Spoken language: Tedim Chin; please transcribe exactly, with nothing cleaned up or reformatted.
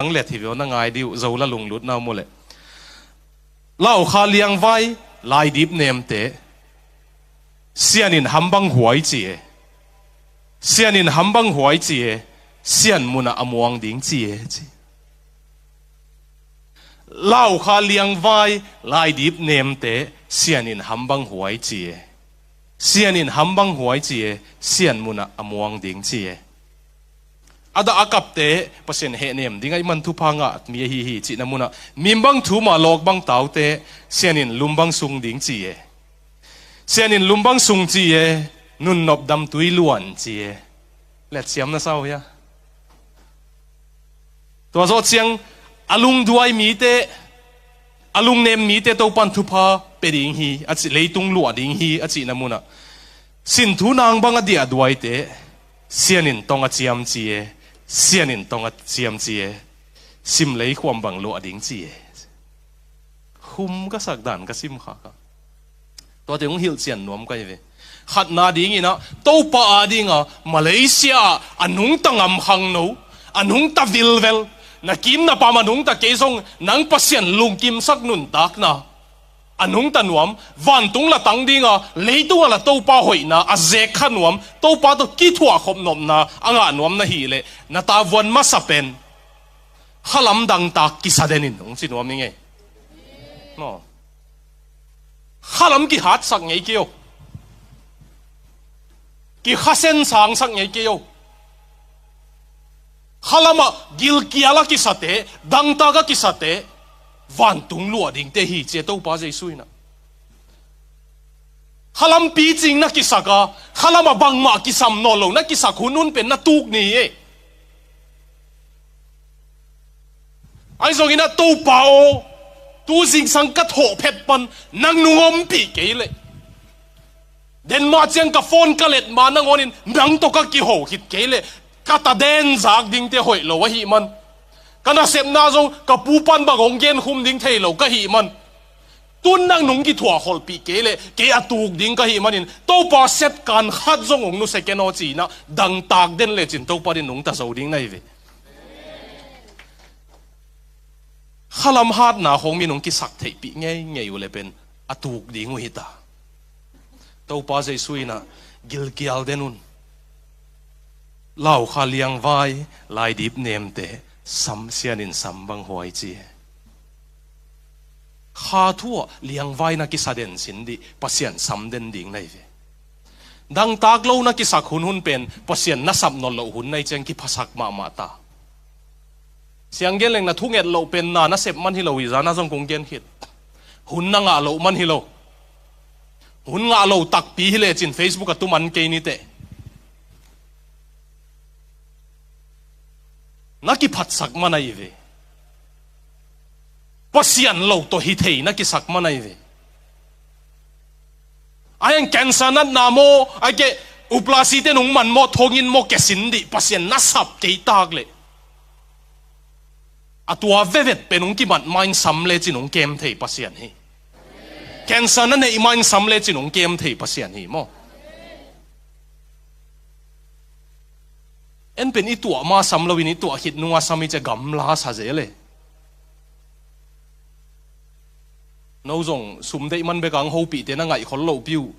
Hang let hi veo na ngai dih uh, Zola lunglut na mu leh. Laukha liangvai, laidip nemte, Sian in ham bang huai ci e. Sian in ham bang huai ci e. Sian munah a muang ding ci e ci. Laukha liangvai, laidip nemte, Sian in ham bang huai ci e. Sian in ham bang huai ci e. Sian munah a muang ding ci e. A dah a kapte Pasian hehnem ding ahih man thupha ngah mi ahi hi cihna munah, mim bang thum a, lawk bang taute, Sian in lum bang sung ding ci e. Sian in lum bang sung ci e. Nunnop damtui luan ci e. Letsiam na sa uh hia? Tua zawh ciang a lungduai mite, a lungnem mite Topan thupha pia ding hi a ci, leitung luah ding hi a cihna munah, sin thu nang bang a diahduaite, Sian in tong a ciam ci e. Sian in tong a ciam ci e. Sim lei khuam bang luah ding ci e. Hum ka sak dan ka sim kha ka. Tuate hong hilhcian nuam ka hi ve. Khatna dingin ah, Topa a dinga Malaysia ah a nungta ngam khangno, a nungta vilvel, na kim na pam a nungta kei zong nang Pasian lungkimsak nuntakna a nungta nuam, vantung la tang dinga, leitunga la Topa hoihna a zek kha nuam, Topa tawh kithuah khop nopna a ngah nuam na hih leh, na tavuan masa pen khalam dangtak kisa den in hong ci nuam ning ei. Maw. Khalam kihatsak ngei kei o. Kikhasen sangsak ngei kei o. Khalamah gilkial a kisate, dangtak a kisate, vantung luah dingte hi ci e Topa Jesu in ah. Khalam picing na kisak a, khalamah bangmah kisam nawn lo na kisak hunhun pen na tuk ni e. Ahi zongin ah Topa aw, tu zingsang ka thawh phet pan nang nung ompih kei leh, Denmark ciang ka phone ka let ma nangawnin nang tawh ka kiho khit kei leh, ka ta den zak dingte hoih lo ahih man, ka nasepna zong ka pu pan bang hong genkhum ding thei lo ka hih man, tun nang nung kithuah kholhpih kei leh kei a tuk ding ka hih manin Topa setkan khat zong hong nusia ken aw ci-in ah dangtak den lecin Topa din nungta zo ding na hi ve. Khalam hatna khawng mi nung kisak theihpih ngeingei uh le pen a tuk ding uh hi ta. Topa Jesu in ah gilkial den un. Laukha liangvai, laidip nemte, sam Sian in sam bang huai ci e. Kha thu ah liangvai na kisa den sin dih, Pasian sam den ding na hi ve. Dangtak lo na kisak hunhun pen Pasian na sap nawn loh hun na hi ciang kiphasak mahmah ta. Siang gen leng na thunget loh pen na na sep man hi lo hi zan a zong kong gen khit. Hun na ngah loh man hi lo. Hun ngah lo takpi hi lecin Facebook a tuman kei ni teh. Na kiphatsak man ahi ve. Pasian lo tawh hi thei na kisak man ahi ve. Ai ang cancer natna maw, ai ke uplasite nung man maw, thongin maw, kesin dih, Pasian na sap kei tak leh, a tua vevet pen hong kimat ma in sam lecin hong kem thei Pasian hi. Cancer na neih ma in sam lecin hong kem thei Pasian hi maw. En pen i tuah ma sam loin i tuah khit nunga sam i cia gamla sa zel e. No zong sum deih man bek ang hopihte na ngaih khol loh piu.